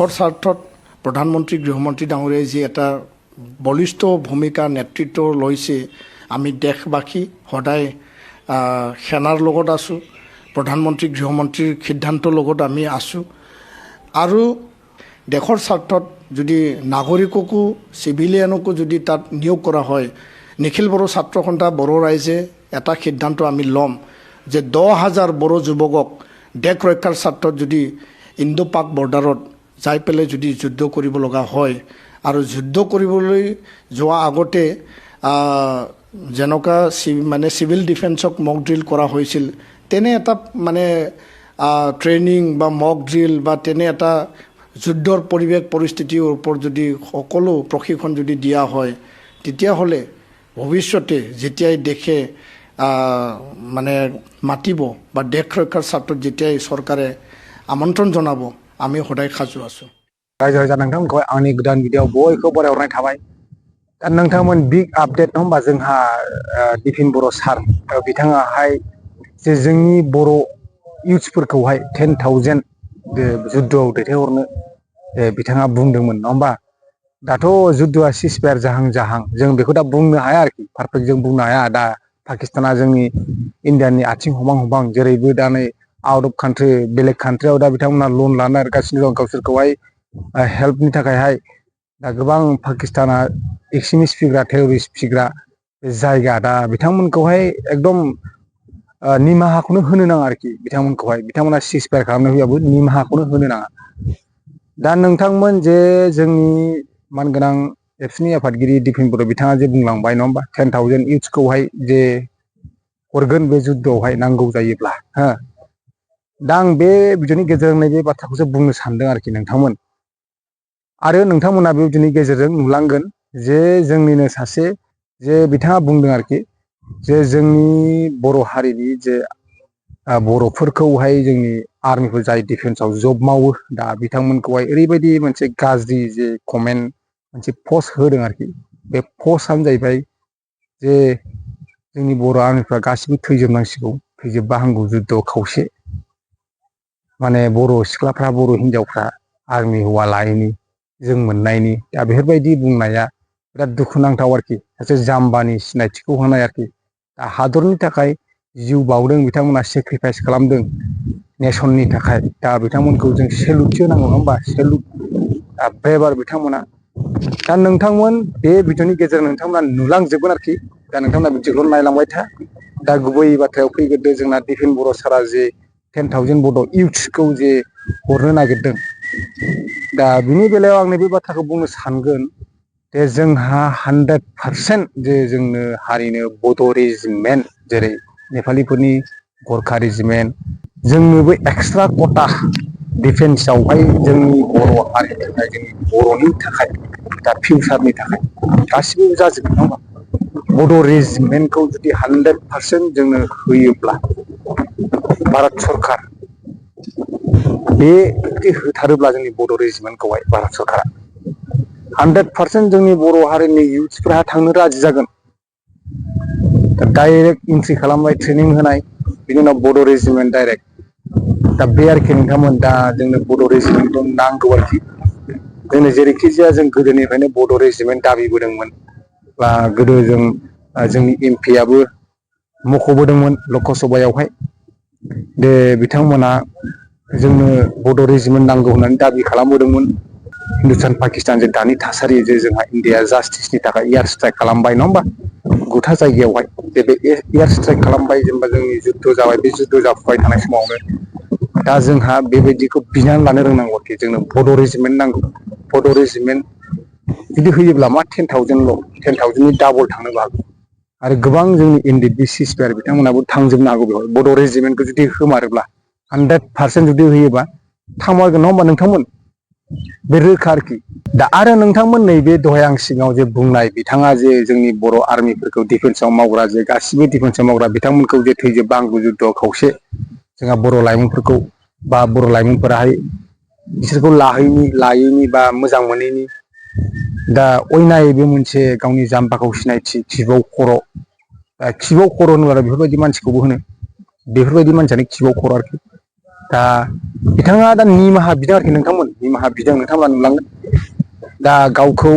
দেশৰ স্বাৰ্থত প্ৰধানমন্ত্ৰী গৃহমন্ত্ৰী ডাঙৰীয়াই যি এটা বলিষ্ঠ ভূমিকা নেতৃত্ব লৈছে আমি দেশবাসী সদায় সেনাৰ লগত আছোঁ প্ৰধানমন্ত্ৰী গৃহমন্ত্ৰীৰ সিদ্ধান্তৰ লগত আমি আছোঁ আৰু দেশৰ স্বাৰ্থত যদি নাগৰিককো চিভিলিয়ানকো যদি তাত নিয়োগ কৰা হয় নিখিল বড়ো ছাত্ৰ সন্থা বড়ো ৰাইজে এটা সিদ্ধান্ত আমি ল'ম যে 10,000 বড়ো যুৱকক দেশ ৰক্ষাৰ স্বাৰ্থত যদি ইণ্ডো পাক বৰ্ডাৰত যাই পেলাই যদি যুদ্ধ কৰিব লগা হয় আৰু যুদ্ধ কৰিবলৈ যোৱা আগতে যেনেকুৱা মানে চিভিল ডিফেন্সক মক ড্ৰিল কৰা হৈছিল তেনে এটা মানে ট্ৰেইনিং বা মক ড্ৰিল বা তেনে এটা যুদ্ধৰ পৰিৱেশ পৰিস্থিতিৰ ওপৰত যদি সকলো প্ৰশিক্ষণ যদি দিয়া হয় তেতিয়াহ'লে ভৱিষ্যতে যেতিয়াই দেশে মানে মাতিব বা দেশ ৰক্ষাৰ স্বাৰ্থত যেতিয়াই চৰকাৰে আমন্ত্ৰণ জনাব আমি সদায় সাজু আছোঁ रायजो राजा नोंथांमोनखौ आंनि गोदान भिडिअ बयखौबो बरायहरनाय थाबाय दा नोंथांमोन बिग आपडेट नङा होमबा जोंहा दिफिन बर' सार बिथाङाहाय जे जोंनि बर' इउथ्सफोरखौहाय 10,000 जुद्धआव दैथायहरनो बिथाङा बुंदोंमोन नङा होमबा दाथ' जुद्धआ सिजफायार जाहां जों बेखौ दा बुंनो हाया आरोखि पारफेक्ट जों बुंनो हाया दा पाकिस्ताना जोंनि इन्डियानि आथिं हबां जेरैबो दा नै आउट अफ कान्ट्रि बेलेग कान्ट्रियाव दा बिथांमोना लन लानो नागिरगासिनो दं गावसोरखौहाय हेल्पनि थाखायहाय दा गोबां पाकिस्ताना एक्सट्रिमिस्ट फिग्रा टेररिस्ट फिग्रा जायगा दा बिथांमोनखौहाय एकदम निमाहाखौनो होनो नाङा आरोखि बिथांमोना सिजफायार खालामनो होयाबो निमाहाखौनो होनो नाङा दा नोंथांमोन जे जोंनि मानगोनां एबसुनि आफादगिरि दिफिन बर' बिथाङा जे बुंलांबाय नङा होमबा 10,000 इउथ्सखौहाय जे हरगोन बे जुद्धआवहाय नांगौ जायोब्ला हो दा आं बे भिडिअनि गेजेरजों नैबे बाथ्राखौसो बुंनो सानदों आरोखि नोंथांमोन आरो नोंथांमोना बे भिडिअनि गेजेरजों नुलांगोन जे जोंनिनो सासे जे बिथाङा बुंदों आरोखि जे जोंनि बर' हारिनि जे बर'फोरखौहाय जोंनि आर्मिफोर जाय डिफेन्सआव जब मावो दा बिथांमोनखौहाय ओरैबायदि मोनसे गाज्रि जे कमेन्ट मोनसे पस्ट होदों आरोखि बे पस्टआनो जाहैबाय जे जोंनि बर' आर्मिफ्रा गासिबो थैजोबनांसिगौ थैजोबबा हामगौ जुद्धआव खावसे माने बर' सिख्लाफ्रा बर' हिन्जावफ्रा आर्मि हौवा लायैनि जों मोननायनि दा बेफोरबायदि बुंनाया बिराद दुखुनांथाव आरोखि सासे जाम्बानि सिनायथिखौ होनाय आरोखि दा हादरनि थाखाय जिउ बाउदों बिथांमोना सेक्रिफाइस खालामदों नेसननि थाखाय दा बिथांमोनखौ जों सेलुटसो होनांगौ नङा होमबा सेलुट दा ब्रेभार बिथांमोना दा नोंथांमोन बे भिडिअनि गेजेरजों नोंथांमोना नुलांजोबगोन आरोखि दा नोंथांमोना भिडिअखौ नायलांबाय था दा गुबै बाथ्रायाव फैग्रोदो जोंना दिफिन बर' सारा जे 10,000 बड' इउथ्सखौ जे हरनो नागिरदों दा बिनि बेलायाव आं नैबे बाथ्राखौ बुंनो सानगोन जे जोंहा 100% जे जोंनो हारिनो बड' रेजिमेन्ट जेरै नेपालिफोरनि गरखा रेजिमेन्ट जोंनोबो एक्सट्रा कटा डिफेन्सआवहाय जोंनि बर' हारिनि थाखाय जोंनि बर'नि थाखाय दा फिउचारनि थाखाय गासिबो जाजोबगोन नङा होमबा बड' रेजिमेन्टखौ जुदि 100% जोंनो होयोब्ला भारत सरकार बे जुदि होथारोब्ला जोंनि बड' रेजिमेन्टखौहाय भारत सरकारा 100% जोंनि बर' हारिनि इउथ्सफोरा थांनो राजि जागोन दा डाइरेक्ट एन्ट्रि खालामबाय ट्रेनिं होनाय बिनि उनाव बड' रेजिमेन्ट डाइरेक्ट दा बे आरोखि नोंथांमोन दा जोंनो बड' रेजिमेन्टखौ नांगौ आरोखि जोंनो जेरैखि जाया जों गोदोनिफ्रायनो बड' रेजिमेन्ट दाबिबोदोंमोन बा गोदो जोंनि एमपिआबो मख'बोदोंमोन लकसभायावहाय दे बिथांमोना जोंनो बड' रेजिमेन्ट नांगौ होननानै दाबि खालामबोदोंमोन हिन्दुस्तान पाकिस्तान जे दानि थासारि जे जोंहा इन्डिया जास्टिसनि थाखाय एयार स्ट्राइक खालामबाय नङा होमबा गुथा जायगायावहाय जे बे एयार स्ट्राइक खालामबाय जेनेबा जोंनि जुद्ध जाबाय बे जुद्ध जाफुबाय थानाय समावनो दा जोंहा बेबायदिखौ बिनानै लानो रोंनांगौ आरोखि जोंनो बड' रेजिमेन्ट नांगौ बड' रेजिमेन्ट जुदि होयोब्ला मा 10,000ल' 10,000नि डाबल थांनोबो हागौ आरो गोबां जोंनि एनडिडि सिसफायर बिथांमोनाबो थांजोबनो हागौ बेवहाय बड' रेजिमेन्टखौ जुदि होमारोब्ला 100% जुदि होयोबा थांमारगोन नङा होमबा नोंथांमोन बे रोखा आरोखि दा आरो नोंथांमोन नैबे दहाय आं सिगाङाव जे बुंनाय बिथाङा जे जोंनि बर' आर्मिफोरखौ डिफेन्सआव मावग्रा जे गासिबो डिफेन्सआव मावग्रा बिथांमोनखौ जे थैजोबबा आंगो जुद्धआव खावसे जोंहा बर' लाइमोनफोरखौ बा बर' लाइमोनफोराहाय बिसोरखौ लायैनि बा मोजां मोनैनि दा अयनायै बे मोनसे गावनि जाम्बाखौ सिनायथि खिबौ खर' होनोब्ला बेफोरबायदि मानसिखौबो होनो बेफोरबायदि मानसियानो खिबौ खर' आरोखि दा बिथाङा दा निमाहा बिदों आरोखि नोंथांमोन निमाहा बिदों नोंथांमोना नुलांगोन दा गावखौ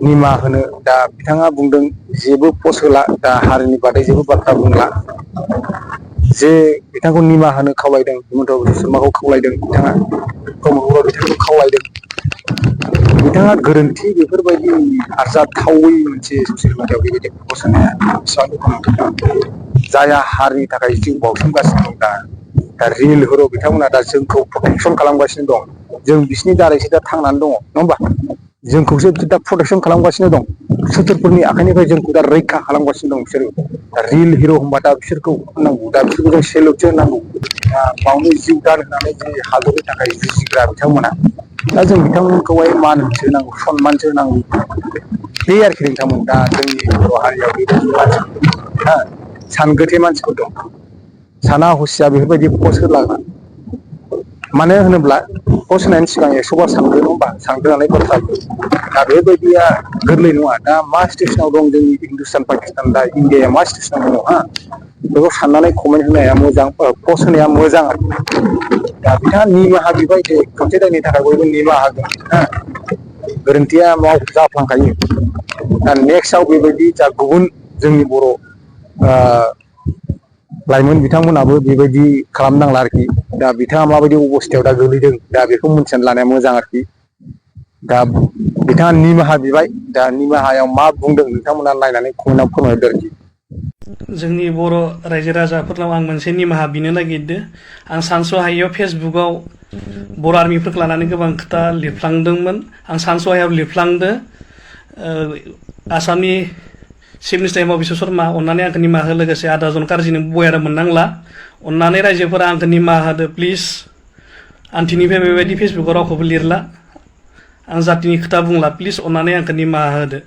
निमाहा होनो दा बिथाङा बुंदों जेबो पस्ट होला दा हारिनि बादै जेबो बाथ्रा बुंला जे बिथांखौ निमाहा होनो खावलायदों हिमन्त बिश्व शर्माखौ खावलायदों बिथाङा प्रमद बर' बिथांखौ खावलायदों बिथाङा गोरोन्थि बेफोरबायदि आरजाथावै मोनसे ससियेल मिडियाआव बेबायदि पस्ट होनाया बेसेबां जायहा हारिनि थाखाय जिउ बाउसोमगासिनो दं दा रियेल हिर' बिथांमोना दा जोंखौ प्रटेकसन खालामगासिनो दं जों बिसिनि दारैसो दा थांनानै दङ नङा होमबा जोंखौसो दा प्रटेकसन खालामगासिनो दं सुथुरफोरनि आखाइनिफ्राय जोंखौ दा रैखा खालामगासिनो दं बिसोरो दा रियेल हिर' होनबा दा बिसोरखौ होनांगौ दा बिसोरखौ जों सेलुटसो होनांगौ दा बावनो जिउ दान होनानै जे हादरनि थाखाय जुजिग्रा बिथांमोना दा जों बिथांमोनखौहाय मान होनांगौ सनमानसो होनांगौ बे आरोखि नोंथांमोन दा जोंनि बर' हारियाव बेबायदि मानसिफोर दं सानगोथे मानसिफोर दं साना हसिया बेफोरबायदि पस्ट होलाङा मानो होनोब्ला पस्ट होनायनि सिगां 100 बार सानग्रो नङा होमबा सानग्रोनानै बाथ्रा दा बेबायदिया गोरलै नङा दा मा सिटुएसनाव दं जोंनि हिन्दुस्तान पाकिस्तान दा इण्डियाया मा सिटुएसनाव दङ हा बेखौ साननानै कमेन्ट होनाया मोजां पस्ट होनाया मोजां आरो दा बिथाङा निमाहा बिबाय जे खनसे दायनि थाखाय बयबो निमाहा होगोन हा गोरोन्थिया जाफ्लांखायो दा नेक्स्टआव बेबायदि जा गुबुन जोंनि बर' लाइमोन बिथांमोनाबो बेबायदि खालामनांला आरोखि दा बिथाङा माबायदि अबस्थायाव दा गोलैदों दा बेखौ मिथिनानै लानाया मोजां आरोखि दा बिथाङा निमाहा बिबाय दा निमाहायाव मा बुंदों नोंथांमोना नायनानै कमेन्टआव फोरमायहरदो आरोखि जोंनि बर' रायजो राजाफोरनाव आं मोनसे निमाहा बिनो नागिरदों आं सानस'हायैयाव फेसबुकआव बर' आर्मिफोरखौ लानानै गोबां खोथा लिरफ्लांदोंमोन आं सानस'हायैयाव लिरफ्लांदो आसामनि चिफ मिनिस्टार हिमन्त बिश्व शर्मा अन्नानै आंखौ निमाहा हो लोगोसे आदाजन कारजिनो बयारा मोननांला अन्नानै रायजोफोरा आंखौ निमाहा होदो प्लिज आं दिनैनिफ्राय बेबायदि फेसबुकआव रावखौबो लिरला आं जातिनि खोथा बुंला प्लिज अन्नानै आंखौ निमाहा होदो